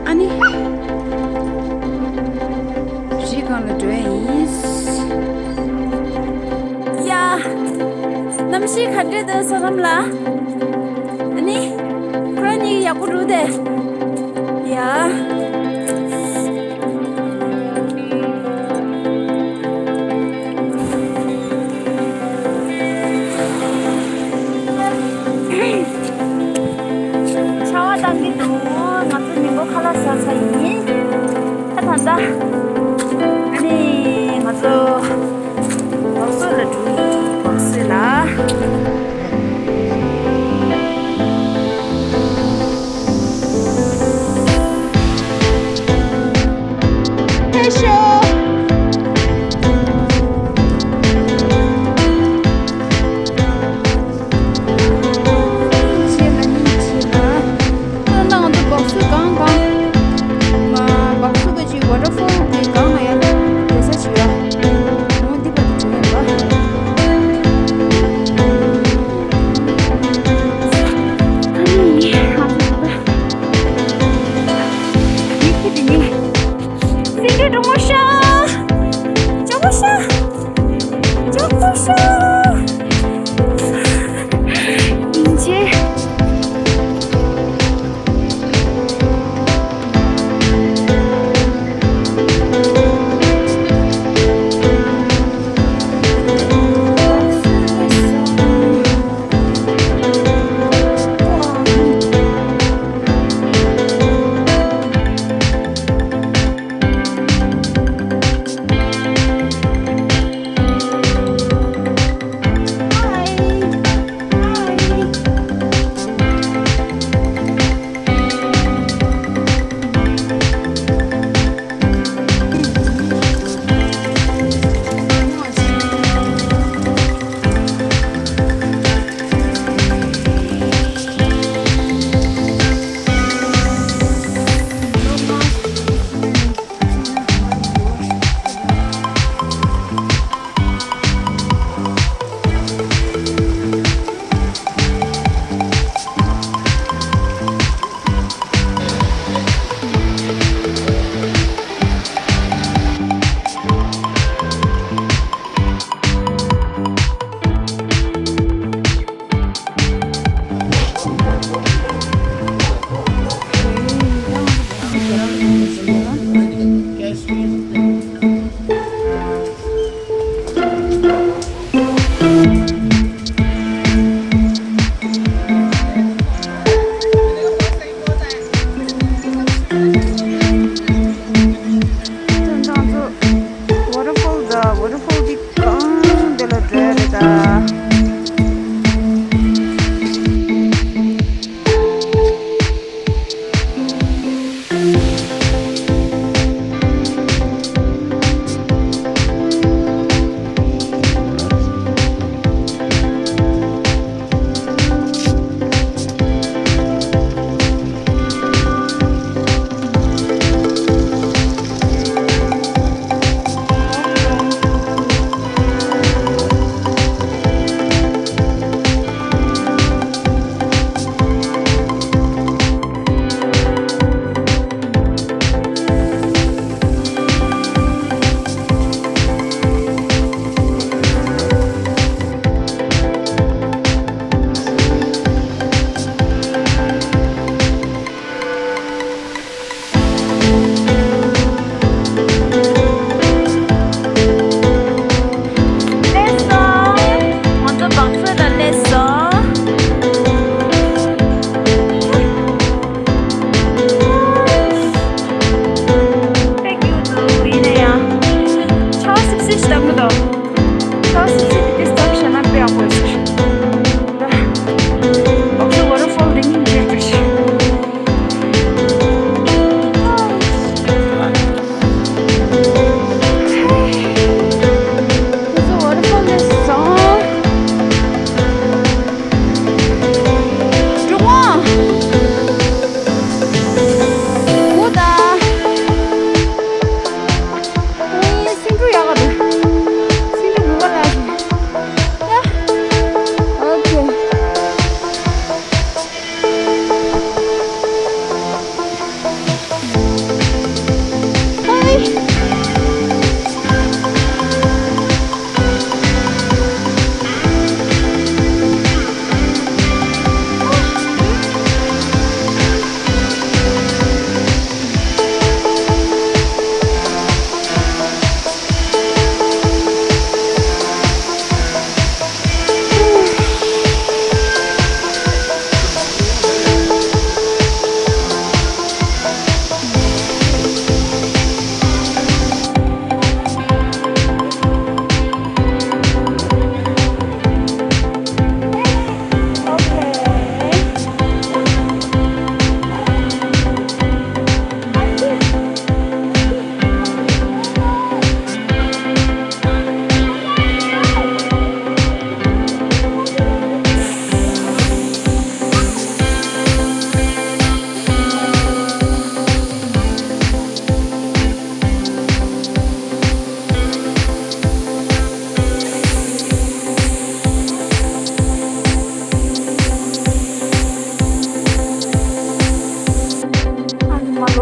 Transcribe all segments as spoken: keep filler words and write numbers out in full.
ཨ་ནི། རི་སྒང་ལ་འགྲོ་ཡ་ཡིན། ཡ། གནམ་གཤིས་ག་འདྲ་འདུག་ས་ཁམས་ལ། ཨ་ནི། ཁོ་རང་གཉིས་ཡག་པོ་འདུག་དེ། ཡ། ཆར་པ་བཏང་གི་འདུག་ང་ཚོ་ཉིན་གུང་ཁ་ལག་ཟ་ཚར་ཡིན། ད་ད་ལྟ། ཨ་ནི་ང་ཚོ་བག་སོ་ལ་འགྲོ་ཡིན། བག་སོ་ལ། ཕེབས་ཤོག་ཁྱེད་ལ་ནི་ཁྱེད་ལ། ད་ང་ཚོ་བག་སུ་གང་གང་། མ་བག་སུ་ག་ཅིག་ཝ་ཊར་ཕོལ་གི་སྒང་ལ་ཡར་འགྲོ་ས་བྱེད་ཡ། འོ་འདི་བར་དུ་འགྲོ་ཡ་ལ། ཨ་ནི་ང་ཚོ་ད་ཡིད་ཀྱི་དེ་ནི་སེང་གེ་འབྲོང་མོ་ཤ།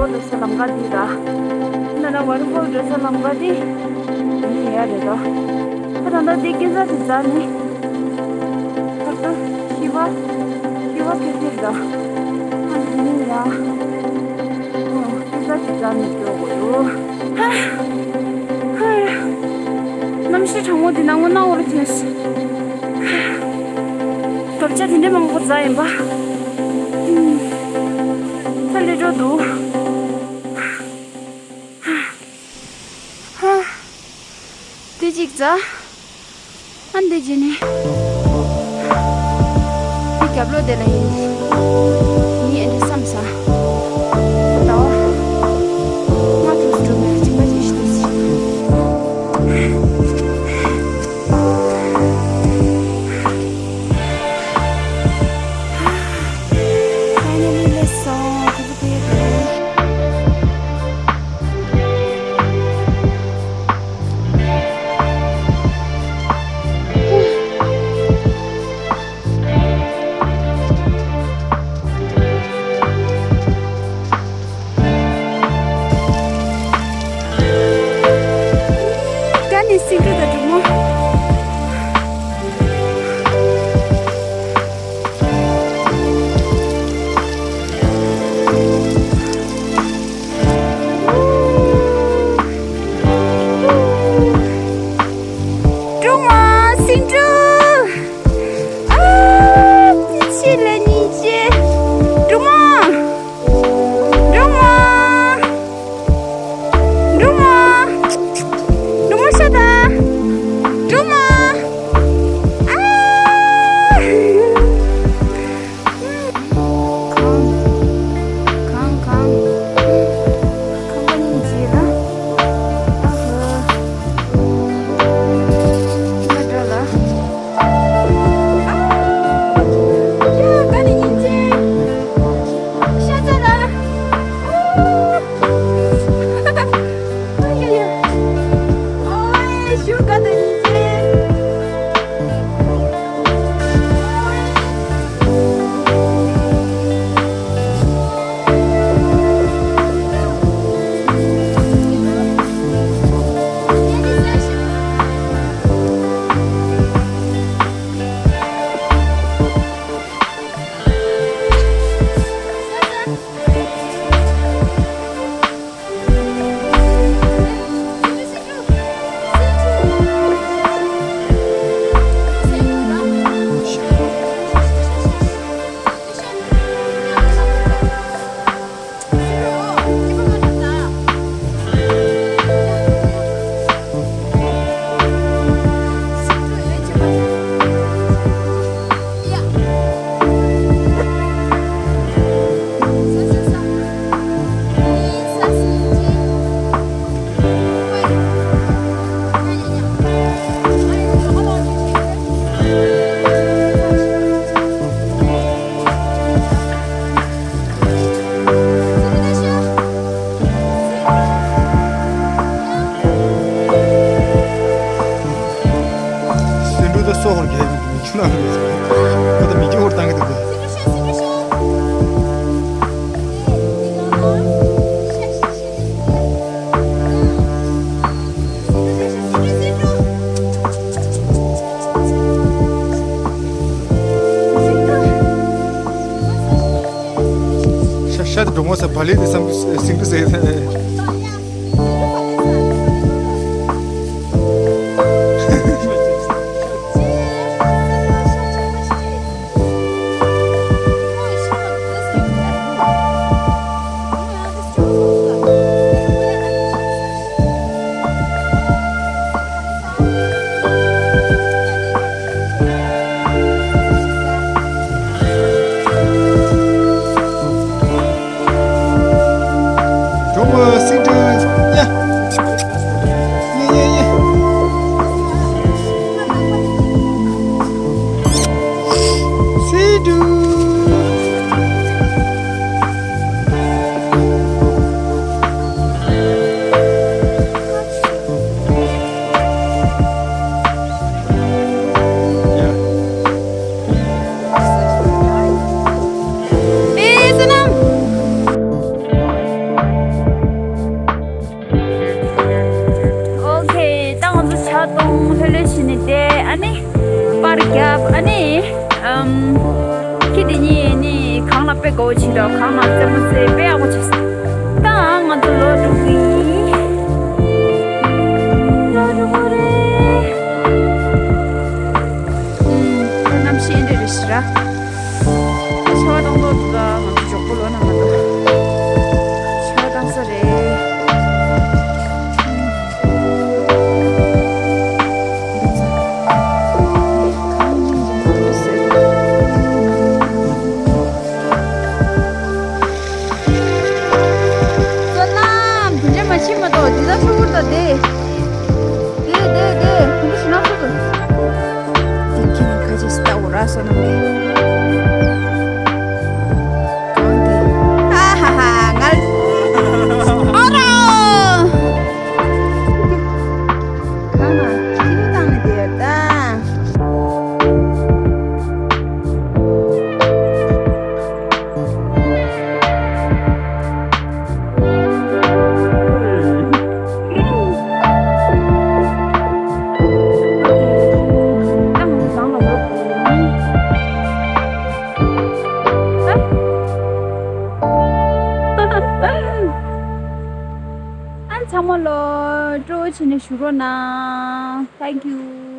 འགྲོ་ས་ལམ་ཁ་འདི་ར། ན་ན་ཝ་ཊར་ཕོལ་འགྲོ་ས་ལམ་ཁ་འདི། འདི་ཡ་རེད་ད། ད་ད་ད་འདི་སྐྱིན་ཚ་དེ་ཛ་ནི། ད་ད་ཤི་བ། ཤི་བ་ཁེ་ཁེ་ར། ཨ་འདི་ཡ། ཨོ་སྐྱིན་ཚ་དེ་ཛ་ནི་འགྲོ་དགོས་འདུག་ཧ། ཧ། གནམ་གཤིས་གྲང་མོ་འདི་ནང་ངོ་ནང་འོར་ཐོན་སོང་། དོབ་ཆ་དེ་འདྲ་མང་པོ་ཛ་ཡིན་པ། ཧ་ལས་འགྲོ་འདུག་ཧ། དེ་གཅིག་ཛ། ཨ་འདི་བྱས་ནས། འདི་རྒྱབ་ལོགས་དེ་ལ་ཡིན། ངས་ཨ་འདྲ་བསམ་ས། ཟླ་བ། ང་དུས་སུ་འགྲོ་མེད་ཅིག་པ་ཅིག་ཤི་ཏུས། Finally, let's go. ད་ནི་སིང་གྲོ་དང་འབྲུག་མོ། འབྲུག་མོ། སིང་གྲོ། ཨ། ཅི་ཆི་ལ་ཉིན་ཅེ། འབྲུག་མོ། འབྲུག་མོ། འབྲུག་མོ། འབྲུག་མོ་ཤོད་ད། འབྲུག་མོ། ཨ། གང་། གང་། གང་། ཁང་པ་གཉིས་བྱས་ལ། ཨ་ཧོ། ང་འགྲོ་ལ། ཨ། ཡ་ད་ནི་ཡིན་ཅེ། ཤ་ཚ་ལ། ཨ་ཡ་ཡ། ཨོའེ་ཤུ་ག་ད་ཡིན་ཅེ། སེ་འབྲུ་དང་སོ་ཧོར་རྒྱལ་ཡོད་མི་ཆུ་ནང་རེད། ཁོ་ད་མི་སྐྱོ་ཧོར་བཏང་གི་འདུག་གས། ཤ་ཤ་དེ་འགྲོ་མོ་ས་བ་ལི་དེ་བསམ་སིང་དུ་ཟེར། འགྲོ་མོ་སིང་དུ་ཡ། ཡ་ཡ་ཡ། སིང་དུ། ཨེ་བསོད་ནམས། རྒྱབ་ཨ་ནི། ཨམ། ཁྱི་དེ་གཉིས་ནི་གངས་ལ་དཔེ་དགའ་བོ་བྱེད་རོགས། གངས་ལ་རྩེད་མོ་རྩེ་དཔེ་ཡག་པོ་བྱེད། ད་ང་ཚོ་ལོག་འགྲོ་གི་ཡིན། ལོག་འགྲོ་གི་རེད། ཨམ། གནམ་གཤིས་འདི་རེད་ཤི་ར། ད་ཆར་པ་བཏང་ཐོག་ཏུ་ད་ང་ཚོ་མགྱོགས་པོ་ལོག་ན་མ་གཏོགས། ཆར་པ་བཏང་ས་རེད། བསོད་ནམས་དེ་འདྲ་མ་བྱེད་མ་གཏོགས་འདི་ལྟར་ཧྲུལ་པོར་ད་བསྡད། བསྡད་བསྡད་བསྡད། གོམ་པ་ཞིག་ན་ཧྲུལ་པོ། དེ་ཁྱེད་ནི་ཁ་ཅིག་སྟ་འོ་ར་བསོད་ནམས་ཀྱི། གང་དེ། ཧ་ཧ་ཧ། ང་ཨ་རོ། གང་ན་ཁྱི་བཏང་ནས་བསྡད་ཡོད་ད། ཨ་ཚང་མ་ལོ་སྤྲོ་བོ་བྱས་ནས་བཞུགས་རོགས་གནང་། Thank you།